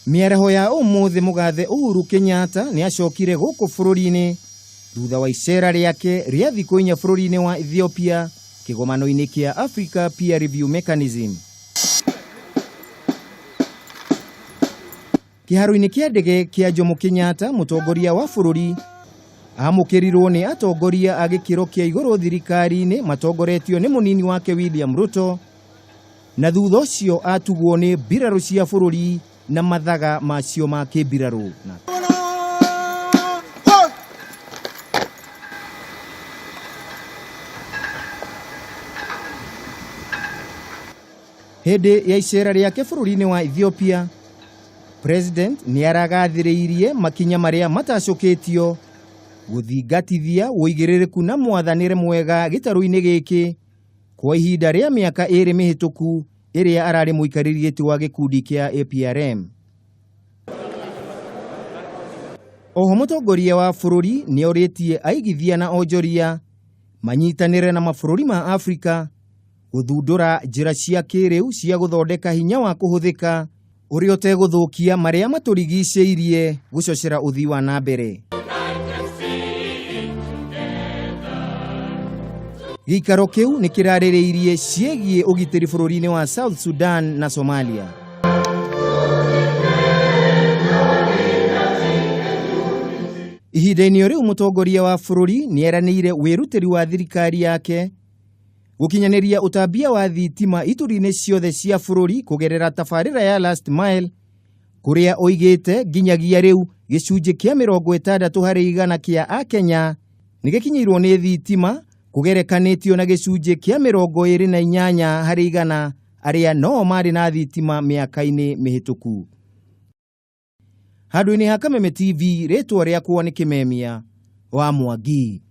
Mĩaraho ya ũmũthĩ mũgathe Uhuru Kenyatta nĩ acokire gũkũ bũrũri-inĩ thutha wa icera rĩake rĩa thikũ 4 bũrũri-inĩ wa Ethiopia kĩgomano-inĩ kĩa Africa Peer Review Mechanism. Kĩharo-inĩ kĩa ndege kĩa Jomo Kenyatta, mũtongoria wa bũrũri amũkĩrirwo nĩ atongoria a gĩkĩro kĩa igũrũ thirikari-inĩ matongoretio nĩ mũnini wake William Ruto, na thutha ũcio atugwo nĩ mbirarũ cia bũrũri na mathaga macio ma kĩmbirarũ. Hĩndĩ ya icera rĩake bũrũri-inĩ wa Ethiopia, President nĩ aragathĩrĩirie makinya marĩa matacũkĩtio gũthingatithia ũigĩrĩrĩku na mwathanĩre mwega gĩtarũ-inĩ gĩkĩ kwa ihinda rĩa mĩaka 2 mĩhĩtũku ĩrĩa ararĩ mũikarĩri gĩtĩ wa gĩkundi kĩa APRM. Oho mũtongoria wa bũrũri nĩ orĩtie aigithia na onjoria manyitanĩre na mabũrũri ma Afrika gũthundũra njĩra cia kĩrĩu cia gũthondeka hinya wa kũhũthĩka ũrĩa ũtegũthũkia marĩa matũrigicĩirie gũcocera ũthii wa na mbere. Gĩikaro kĩu nĩ kĩrarĩrĩirie ciĩgiĩ ũgitĩri bũrũri-inĩ wa South Sudan na Somalia. Ihinda-inĩ o rĩu mũtongoria wa bũrũri nĩ eranĩire wĩrutĩri wa thirikari yake gũkinyanĩria ũtambia wa thitima ituri-inĩ ciothe cia bũrũri kũgerera tabarĩra ya Last Mile, kũrĩa oigĩte nginyagia rĩu gĩcunjĩ kĩa 60% kĩa Akenya nĩ gĩkinyĩirwo nĩ thitima kũgerekanĩtio na gĩcunjĩ kĩa 28% arĩa no marĩ na thitima mĩaka-inĩ mĩhĩtũku. Handũ-inĩ ha Kameme TV, rĩtwa rĩakwa nĩ Kĩmemia wa Mwangi.